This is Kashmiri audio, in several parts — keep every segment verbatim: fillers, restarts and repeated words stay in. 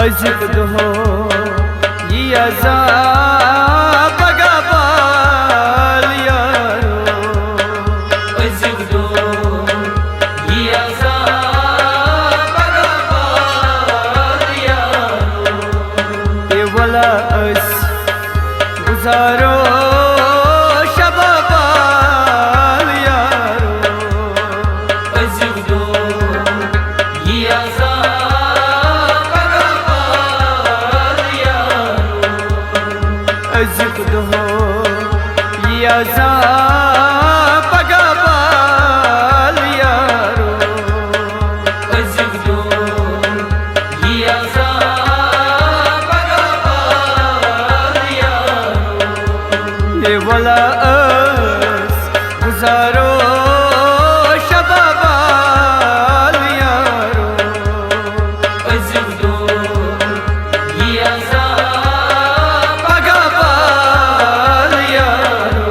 أزیُک دۄہ یی عذاب پگاہ بال یارو۔ أزیُک دۄہ یی عذاب پگاہ بال یارو۔ اے ولا أسۍ گُزارو شباب بال یارو۔ أزیُک دۄہ یی عذاب پگاہ بال یارو۔ أزیُک دۄہ یی عذاب پگاہ بال یارو۔ أزیُک دۄہ یی عذاب پگاہ بال یارو۔ اے ولا أسۍ گُزارو شباب بال یارو۔ أزیُک دۄہ یی عذاب پگاہ بال یارو۔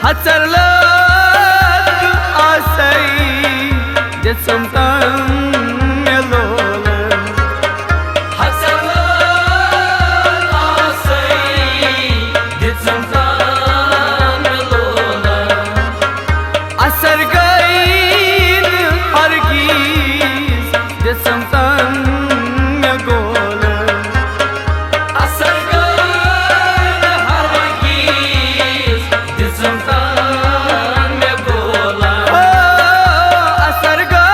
ہژر لٲر آسے دِژٕم تَن مےٚ لولہٕ۔ ہژر لٲر آسے دِژٕم تَن مےٚ لولہٕ۔ اثر گٔے نہٕ ہرگیز دِژٕم تَن مےٚ گولہٕ۔ اثر گٔے نہٕ ہرگیز دِژٕم تَن مےٚ گولہٕ۔ او، اثر گٔے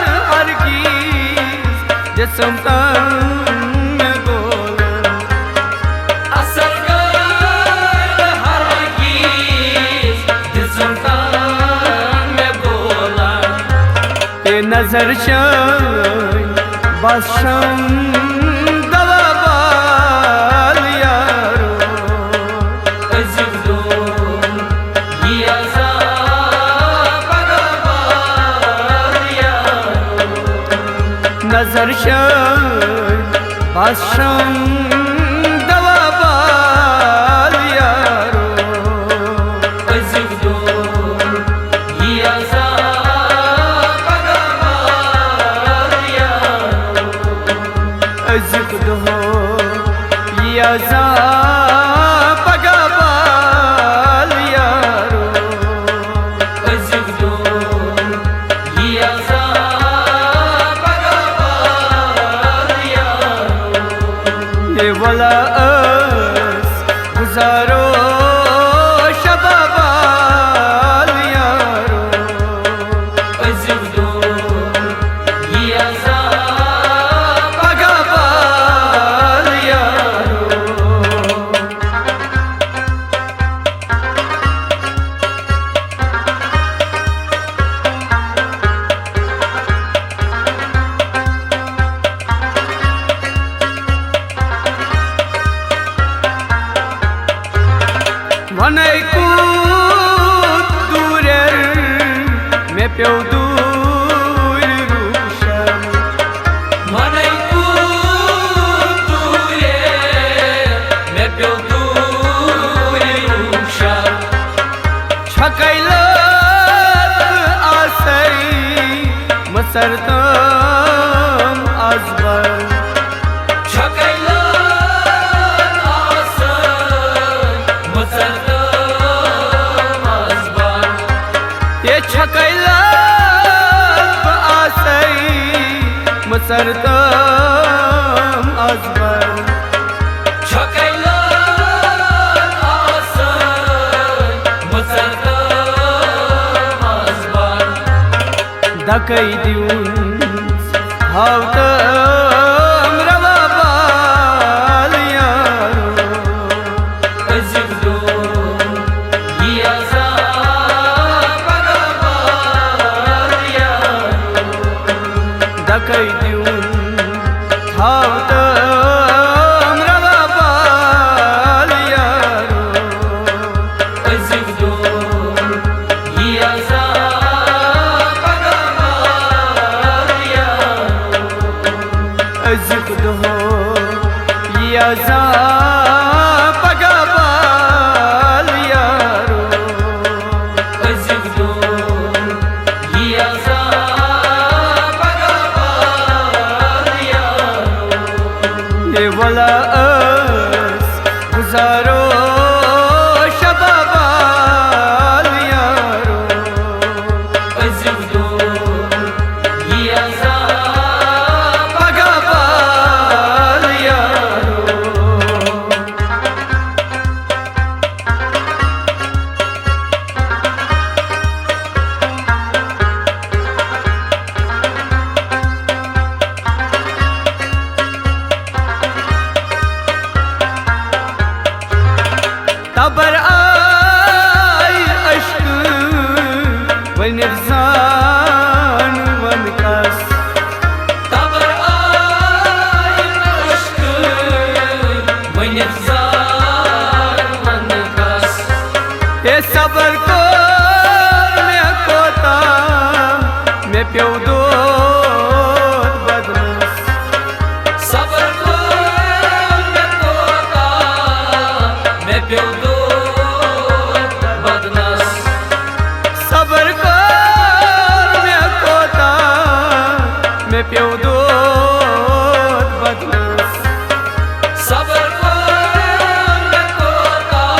نہٕ ہرگیز دِژٕم تَن مےٚ گولہٕ۔ اثر گٔے نہٕ ہرگیز دِژٕم تَن مےٚ گولہٕ۔ اے نظر چٲنۍ بس چھم دوا بال یارو۔ أزیُک دۄہ یی عذاب پگاہ بال یارو۔ نظر چٲنۍ بس چھم دوا بال یارو۔ أزیُک دۄہ یی عذاب پگاہ بال یارو۔ أزیُک دۄہ یی عذاب پگاہ بال یارو۔ أزیُک دۄہ یی عذاب پگاہ بال یارو۔ اے ولا أسۍ گُزارو شباب بال یارو۔ أزیُک دۄہ یی عذاب پگاہ بال یارو۔ ونے کوٗت دوٗرٮ۪ر مےٚ پیوٚو دوٗرِ روٗشن۔ ونے کوٗت دوٗرٮ۪ر مےٚ پیوٚو دوٗرِ روٗشن۔ چھکے لٲر آسے مُژر تام از بر۔ چھکے لٲر آسے مُژر تام از بر۔ اے چھکے لٲر آسے مُژر تام از بر۔ چھکے لٲر آسے مُژر تام از بر۔ دکے دیُن ہاو تام روا بال یارو۔ أزیُک دۄہ یی عذاب پگاہ بال یارو۔ دکے دیُن ہاو تام روا بال یارو۔ أزیُک دۄہ یی عذاب پگاہ بال یارو۔ أزیُک دۄہ یی عذاب پگاہ بال یارو۔ أزیُک دۄہ یی عذاب پگاہ بال یارو۔ اے ولا أسۍ گُزارو شباب بال یارو۔ أزیُک دۄہ یی عذاب پگاہ بال یارو۔ تبر آے عشقہٕ ؤنِتھ زان وَن کَس۔ تبر آے عشقہٕ ؤنِتھ زان وَن کَس۔ ہے صبر کوٚر مےٚ کوتاہ، مےٚ پیوٚو دود بدنَس۔ صبر کوٚر مےٚ کوتاہ، مےٚ پیوٚو دود بدنَس۔ صبر کوٚر مےٚ کوتاہ، مےٚ پیوٚو دود بدنَس۔ صبر کوٚر مےٚ کوتاہ،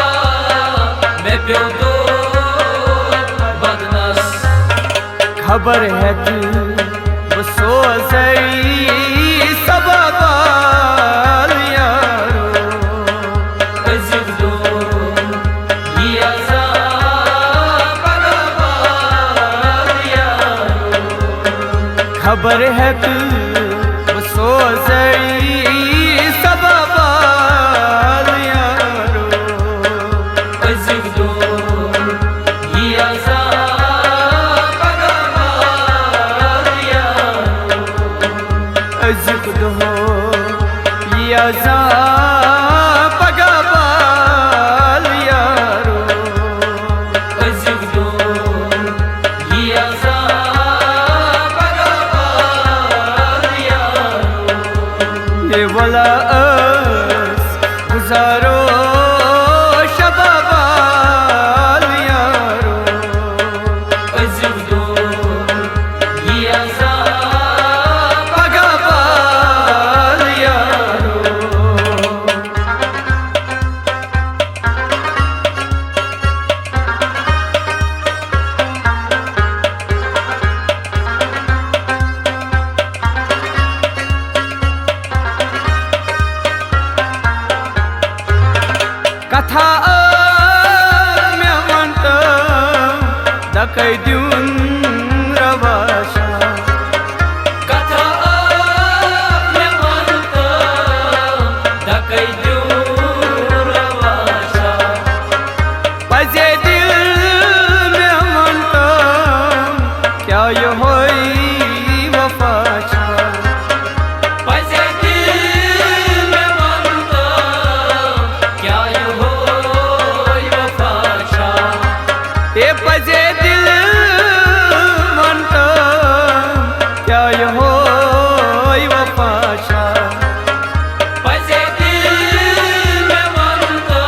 مےٚ پیوٚو دود بدنَس۔ خبر ہٮ۪کہٕ بہٕ سوزَے سبا بال یارو۔ أزیُک دۄہ یی عذاب پگاہ بال یارو۔ خبر ہٮ۪کہٕ بہٕ سوزَے سبا بال یارو۔ أزیُک دۄہ یی عذاب پگاہ بال یارو۔ أزیُک دۄہ یی عذاب پگاہ بال یارو۔ أزیُک دۄہ یی عذاب پگاہ بال یارو۔ اے ولا أسۍ گُزارو شباب بال یارو۔ أزیُک دۄہ یی عذاب پگاہ بال یارو۔ کتھا ٲس مےٚ ونتہٕ دکے دیُن روا چھا۔ کتھا ٲس مےٚ ونتہٕ دکے دیُن روا چھا۔ پزے دل مےٚ ونتہٕ کیٛاہ یِہوٚے وفا چھا؟ پزے دل مےٚ ونتہٕ کیٛاہ یِہوٚے وفا چھا؟ اے پزے دل ونتہٕ کیٛاہ یِہوٚے وفا چھا؟ پزے دل مےٚ ونتہٕ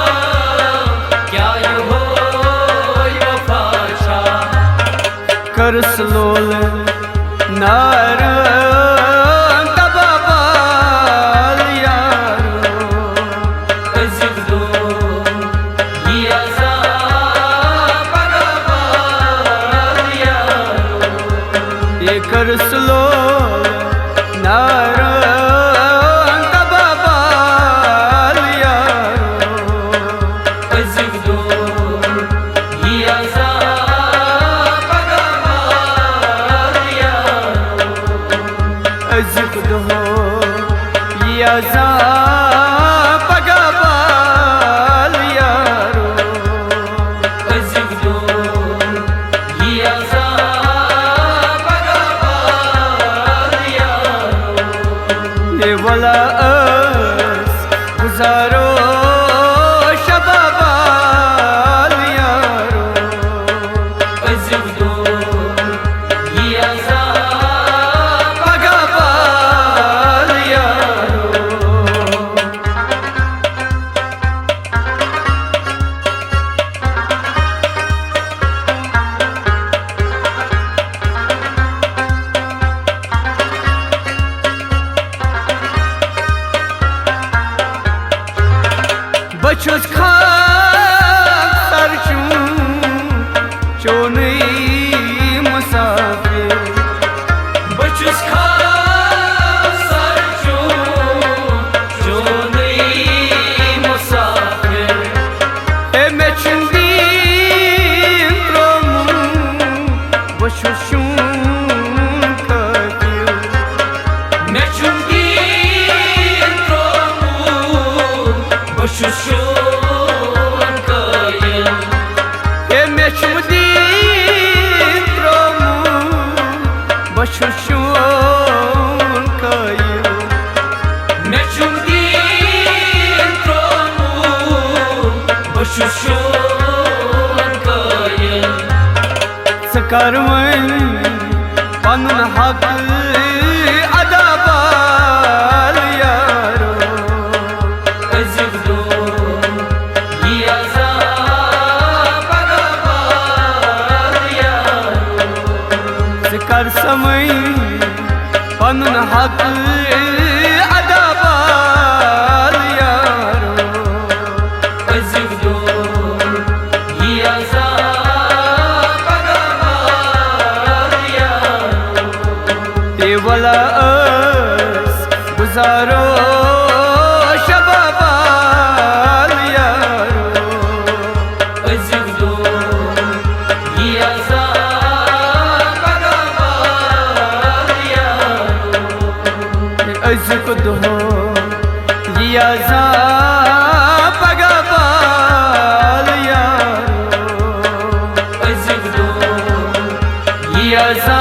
کیٛاہ یِہوٚے وفا چھا؟ کٔرٕس لولہٕ نارٕ تبا بال یارو۔ أزیُک دۄہ یی عذاب پگاہ بال یارو۔ یے کٔرٕس لولہٕ نارٕ تبا بال یارو۔ أزیُک دۄہ یی عذاب پگاہ بال یارو۔ أزیُک دۄہ یی عذاب پگاہ بال یارو۔ أزیُک دۄہ یی عذاب پگاہ بال یارو۔ اے ولا أسۍ گُزارو شباب بال یارو۔ أزیُک دۄہ یی عذاب پگاہ بال یارو۔ چون قٲیِل۔ مےٚ چھُم دیٖن ترٛوومُت، بہٕ چھُس چون قٲیِل۔ ژٕ کر وۄنۍ پنُن حق ادا بال یارو۔ أزیُک دۄہ یی عذاب پگاہ بال یارو۔ ژٕ کر سا وۄنۍ پنُن حق ادا بال یارو۔ أزیُک دۄہ یی عذاب پگاہ بال یارو۔ اے ولا أسۍ گُزارو شباب بال یارو۔ أزیُک دۄہ یی عذاب پگاہ بال یارو۔ أزیُک دۄہ یی عذاب پگاہ بال یارو۔ أزیُک دۄہ یی عذاب